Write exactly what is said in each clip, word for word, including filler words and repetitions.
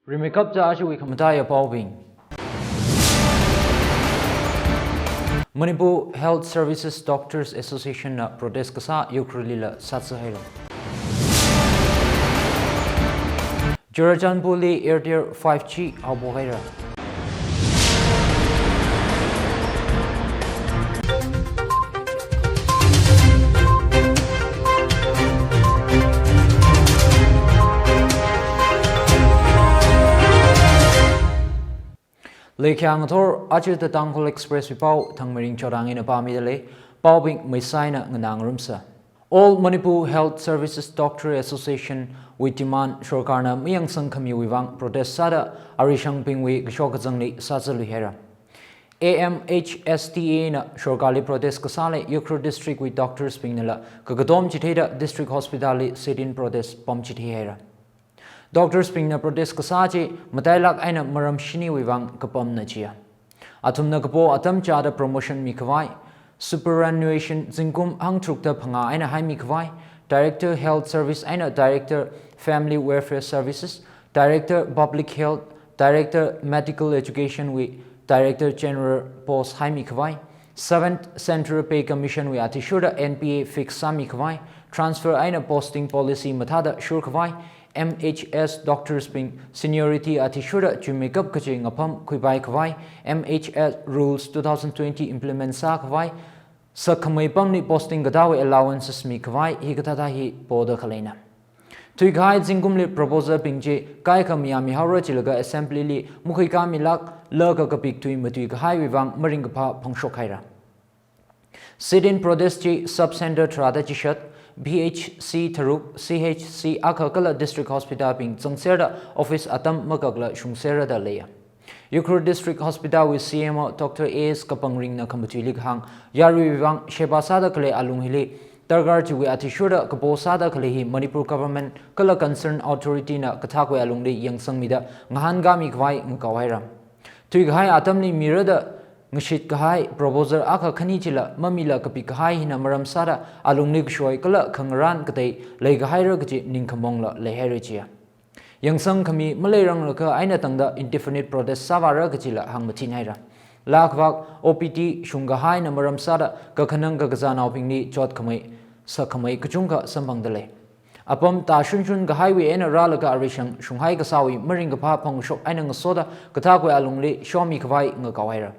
Rimeikapta ajawui khamataiya paobing. Manipur Health Services Doctors Association na protest kasā Ukhrulli la sātsi haira. Churachandpurli Airtel five G haophok haira. Leikhyang athor, aja The Tangkhul Express wui pao Thangmeiring Chorang eina pāmida lei, paobing meisaina nganā ngarumsa. All Manipur Health Services Doctor Association wui demand sorkarna mayangsang khamiwui vang protest sāda arishangbingwui kashok kazangli sāzalui haira. A M H S D A na sorkarli protest kasāli Ukhrul District wui doctors bingnala kakatom chitheida District Hospital li sit-in protest pamchithei haira. Doctors bingna protest kasā chi matailak eina maram shiniwui vang kapamna chiya. Athumna kapo atam chāda promotion mikhavai, superannuation zingkum hangtharukda phangā eina haimikhavai, Director Health Service eina Director Family Welfare Services, Director Public Health, Director Medical Education wui Director General post haimikhavai, Seventh Central Pay Commission wui athishurda N P A fix sāmikhavai, transfer eina posting policy mathāda shurkhavai, M H S doctors bing seniority athishurda chuimeikap kachi ngapham khuipaikhavai, M H S rules two thousand twenty implement sākhavai, sakkhamei pamli posting katāwui allowances mikhavai hikathāthā hi poda khaleina. Thuikahai zingkumli proposal bing chi kaikha mayāmihaora chilaga assembly li makhuikāmilak laga kapik tui matuikahaiwui vang maringkaphā phongshok haira. Sit-in protest chi sub center tharāda chishat, P H C tharuk, C H C akha kala district hospital bing zangserda office atam makakla shungserda leiya. Ukhrul District Hospital wui C M O Doctor A S Kapangringna khamatuili kahāng, yaruiwui vang sheba sāda khalei alung hili darkar chiwui athishurda kapo sāda khalei hi Manipur government kala concerned authority na kathakwui alungli yangsangmida ngahānkāmikhavai ngakao haira. Thuikahai atamli mirada ngashitkahai proposal akha khani chila mamila kapikkahai hina maram sāda alungli kashoi kala khangarān katei leikahaira kachi ningkhamongla leihaira chiya. Yangsang khami maleiranglaga eina tangda indefinite protest sāvāra kachila hāngmathin haira. Laa khavak O P D shungkahaina maram sāda kakhanang kakazānaobingli chotkhamei, sakkhamei kachungkha samphangda lei. Apam tāshunshun kahaiwui eina rālaga arishang shunghai kasāwui maringkaphā phongshok eina ngasoda kathakwui alungli shomikhavai ngakao haira.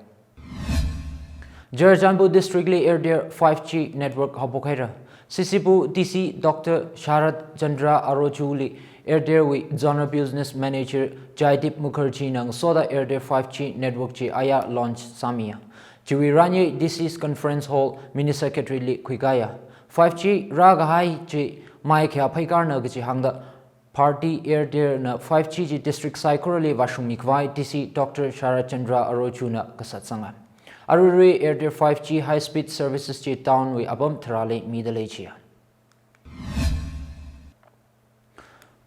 Churachandpur District li Airtel five G network haophok haira. C C Pur D C Doctor Sharat Chandra Arochuli Airtel wui Zonal Business Manager Jaideep Mukherjee na ngasoda Airtel five G network chi aya launch sāmiya. Chiwui ranye D C's Conference Hall Mini Secretary li khuikāya. Five G rākahai chi mai khayā pheikarna kachi hāngda Bharti Airtel na five G chi district saikorali vāshungmikhavai D C Doctor Sharat Chandra Arochu na kasatsanga. Aruirui Airtel five G high speed services chi town wui apam tharāli mida lei chiya.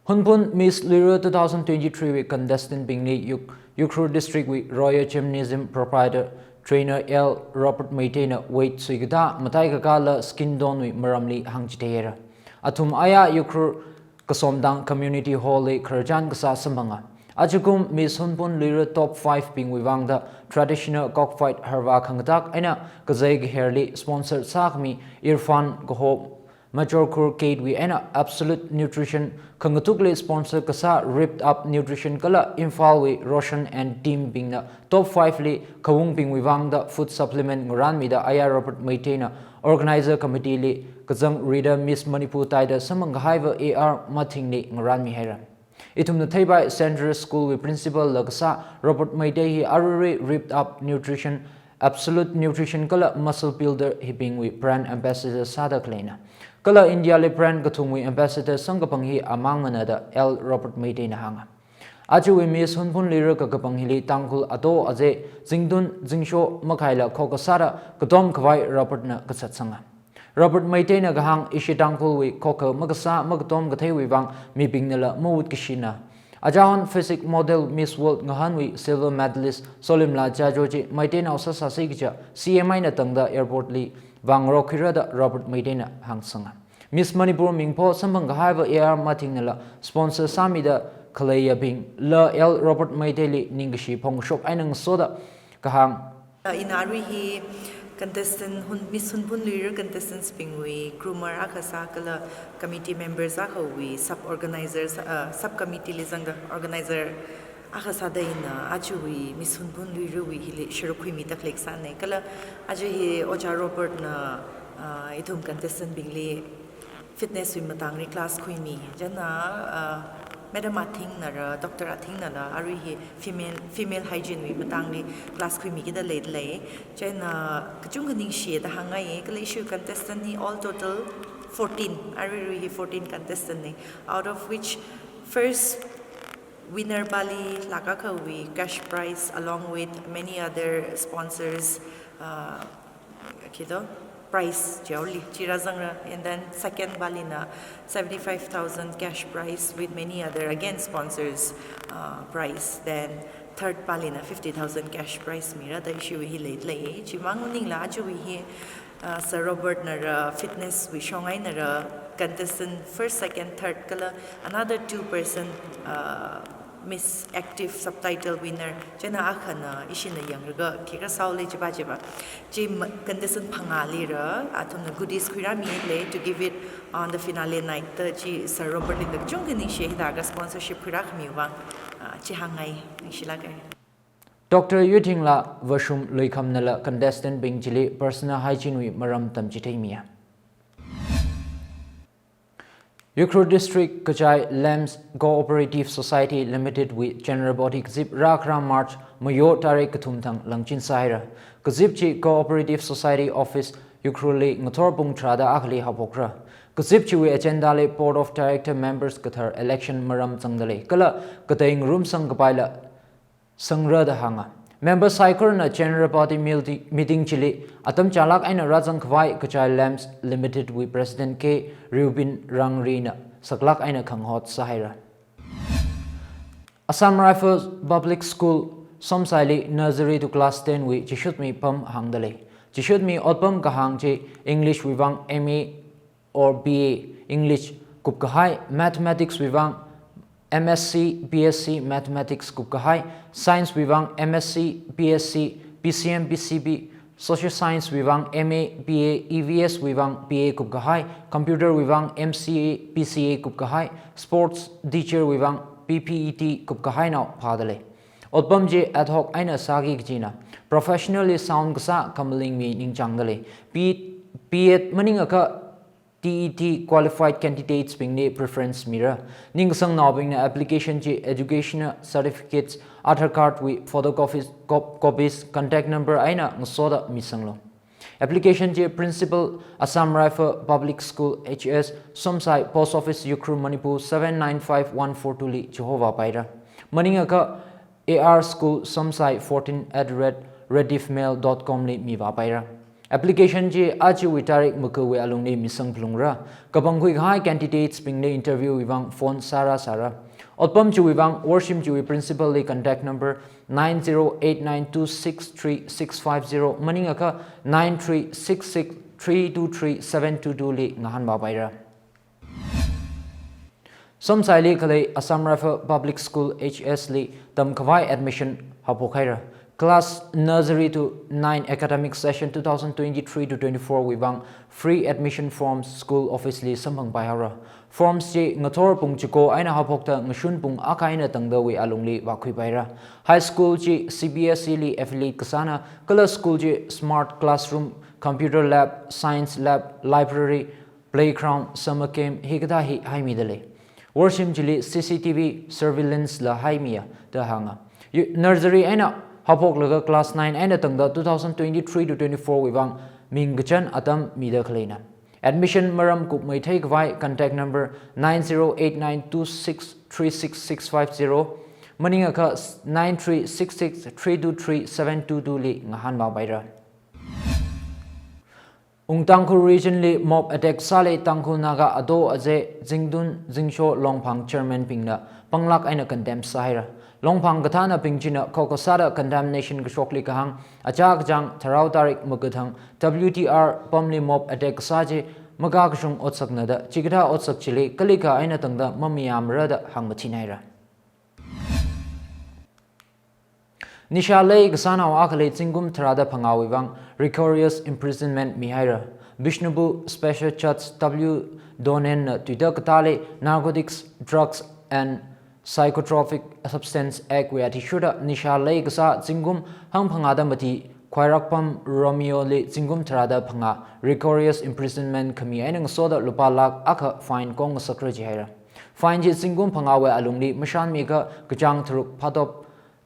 Hunphun Miss Luira two thousand twenty-three wui contestant bingli Uk-, Ukhrul District wui Royal Gymnasium proprietor trainer L Robert Meitei na weight suikatā, mataikakā la skin tone wui maramli hāngchithei haira. Athum aya Ukhrul Kasomtang Community Hall li khararchan kasā samphanga. Ajakum Miss Hunphun Luira top five bingwui vangda traditional cockfight harva khangatak eina kazei kaherli sponsor sākhami Irfan kaho Majorkhur Gateway eina Absolute Nutrition khangatukli sponsor kasā Ripped Up Nutrition kala Imphal wui Roshan and team bingna top five li khaungbingwui vangda food supplement ngarānmida aya Robert Meitei na organizer committee li kazang rida Miss Manipur taida samphang kahaiva A R Mathingli ngarānmi haira. Ithumna theipai Central School wui principal la kasā Robert Meitei hi aruirui Ripped Up Nutrition, Absolute Nutrition kala Muscle Builder hibingwui brand ambassador sāda khaleina. Kala India li brand kathumwui ambassador samkaphang hi amangmana da L Robert Meitei na hānga. Ajawui Miss Hunphun Luira kakapang hili Tangkhul ato aze, zingtun zingsho makhaila khokha sāda katom khavai Robert na kasatsanga. Robert Meitei na kahāng ishi Tangkhulwui khokha makasā makatom katheiwui vang mibingnala mawut kashina. Ajahon physique model Miss World ngahānwui silver medalist Solimla Jajo chi Meiteinao sāsāsi kaja C M I na tangda airport li vāngarok khuira da Robert Meitei na hāngsanga. Miss Manipur mingpho samphang kahaiva A R Mathingnala sponsor sāmida khaleiyabingla L Robert Meiteili ningkashi phongshok eina ngasoda kahāng. Ina arui hi contestant Hun, Miss Hunphun Luira contestants bingwui groomer akha sā kala committee members akhawui sub organizers, uh, sub committee li zangda organizer akha sāda ina ajawui Miss Hunphun Luirawui hili sharuk khuimi taklik sānei. Kala aja hi Ojā Robert na, uh, ithum contestant bingli fitness wui matangli class khuimi. Chieina, uh, Madam Athing nara, Doctor Athing nala, arui hi female, female hygiene wui matangli class khuimi kida leidalei. Chieina kachungkha ningshiya da hāngngai, kala ishi contestant hi all total fourteen, arui rui hi fourteen contestant nei, out of which first winner pali lakh akhawui cash prize along with many other sponsors, uh, khito, prize chaoli chira zangra, and then second palina seventy-five thousand cash prize with many other again sponsors, uh, prize. Then third palina fifty thousand cash prize mira da ishiwui hi leidalei. Chimang maningla ajawui hi, uh, Sir Robert nara fitness wui shong einara contestant first, second, third kala another two person, uh, Miss Active Subtitle winner, chieina akhana ishina yanglaga khikha sāolei chipa chipa. Chi ma-, contestant phangālira athumna goodies khuirāmilei to give it on the finale night da chi Sir Robert li da kachungkha ningshi hithākha sponsorship khuirākhami vang, ah, chi hāngngai, ningshilāka. Doctor Yuthingla Vashum Luikhamnala contestant bing chili personal hygiene wui maram tamchitheimiya. Ukhrul District Kachai Lamps Cooperative Society Limited wui General Body kazip rākhara March mayo tarik kathum thang langchin sāhaira. Kazip chi Cooperative Society Office Ukhrul li ngathor pung tharāda akhali haophokra. Kazip chiwui agenda li Board of Director members kathar election maram zangdalei, kala katei ngarumsang kapaila sangra da hānga. Member saikorana General Body milti-, meeting chili atam chālāk eina rāzang khavai Kachai Lamps Limited wui President K Rubin Rangrina saklāk eina khangahot sāhaira. Assam Rifles Public School Somsaili nursery to class ten wui chishutmi pam hāngdalei. Chishutmi otpam kahāng chi English wui vang M A or B A English kupkahai, Mathematics wui vang M S C, B S C Mathematics kupkahai, Science wui vang M S C, B S C, P C M, P C B, Social Science wui vang M A, B A, E V S wui vang B A kupkahai, Computer wui vang M C A, P C A kupkahai, Sports Teacher wui vang P P E T kupkahainao phādalei. Otpam chi ad hoc eina sāki kajina, professionally sound kasā khamalingmi ningchāngdalei. P-, B Ed maningakha T E T qualified candidates bingli preference mira. Ningkasangnaobingna application chi, educational certificates, Aadhaar card wui photocopies, cop-, copies, contact number eina ngasoda misanglu. Application chi Principal, Assam Rifle Public School H S, Somsai, Post Office, Ukhrul, Manipur seven nine five one four two li chihovāpaira. Maningakha A R school somsai fourteen at the rate rediffmail dot com li mivāpaira. Application chi ajawui tarik makawui alungli misangphalungra. Kapangkhui kahai candidates bingli interview wui vang phone sāra sāra. Otpam chiwui vang worshim chiwui principal li contact number nine zero eight nine two six three six five zero maningakha nine three six six three two three seven two two li ngahānvāpaira. Somsaili khalei Assam Rifle Public School H S li tamkhavai admission haophokhaira. Class nursery to nine academic session two thousand twenty-three to twenty-four wui vang free admission forms school office li samphangpaihaora. Forms chi ngathor pung chiko eina haophokta ngashun pung akha eina tangdawui alungli vākhuipaira. High school chi C B S E li affiliate kasāna, kala school chi smart classroom, computer lab, science lab, library, playground, summer camp hikathā hi haimidalei. Worshim chili C C T V surveillance la haimiya da hānga. Yu-, nursery eina haophoklaga class nine eina tangda two thousand twenty-three to twenty-four wui vang ming kachan atam mida khaleina. Admission maram kupmeithei khavai contact number nine zero eight nine two six three six six five zero maningakha nine three six six three two three seven two two li ngahānvāpaira. Ung Tangkhul region li mob attack sāli Tangkhul Naga Ado Aze, Zingtun, Zingsho, Longphang chairman bingna panglāk eina condemn sāhaira. Longphang kathānabing china khokha sāda condemnation kashokli kahāng, achā kachāng tharao tarik makathang W T R pamli mob attack kasā chi makakashung otsakna da, chikathā otsak chili kalikha eina tangda mamayāmara da hāngmathinaira. Nisha lei kasānao akhali zingkum tharāda phangāwui vang rigorous imprisonment mihaira. Bishnupur Special Judge W Donen na tuida katāli Narcotics, Drugs and Psychotropic Substance Act wui athishurda nisha lei kasā zingkum hangphangāda mati Khwairākpam Romeo li zingkum tharāda phangā rigorous imprisonment khami eina ngasoda lupā lakh akha fine kongngasakra jihaira. Fine chi zingkum phangāwui alungli mashanmikha kachāng tharuk phatop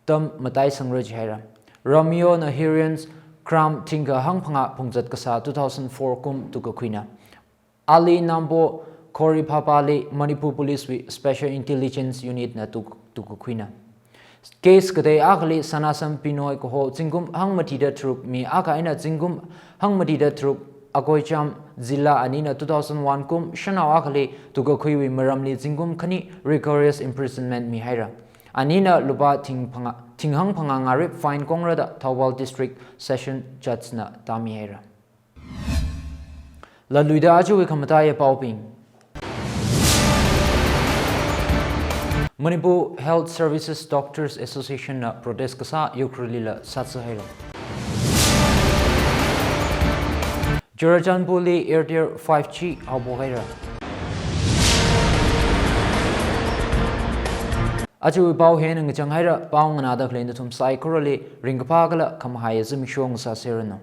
tam mataisangra jihaira. Romeo na heinous crime thingkha hangphangā phungzat kasā two thousand four kum tukkakhuina. Ali Nambo Khoriphapali Manipur Police wui Special Intelligence Unit na tuk-, tukkakhuina. Case katei akhali Sanasam Pinoi kaho zingkum hangmatida tharuk mi akha eina zingkum hangmatida tharuk Akoicham Zilla anina two thousand one kum shanao akhali tukkakhuiwui maramli zingkum khani rigorous imprisonment mihaira. Anina lupā thing phangā, thing hangphangā ngarip fine kongra da Thoubal District Session Judge na tāmihaira. Laluida ajawui khamataiya paobing. Manipur Health Services Doctors Association na protest kasā Ukhrulli la sātsahaira. Churachandpurli Airtel five G haophok haira. Ajawui pao hi eina ngachang haira, pao nganāda khalei nathum saikorali ringkaphā kala khamahaiya zimiksho ngasāseranu.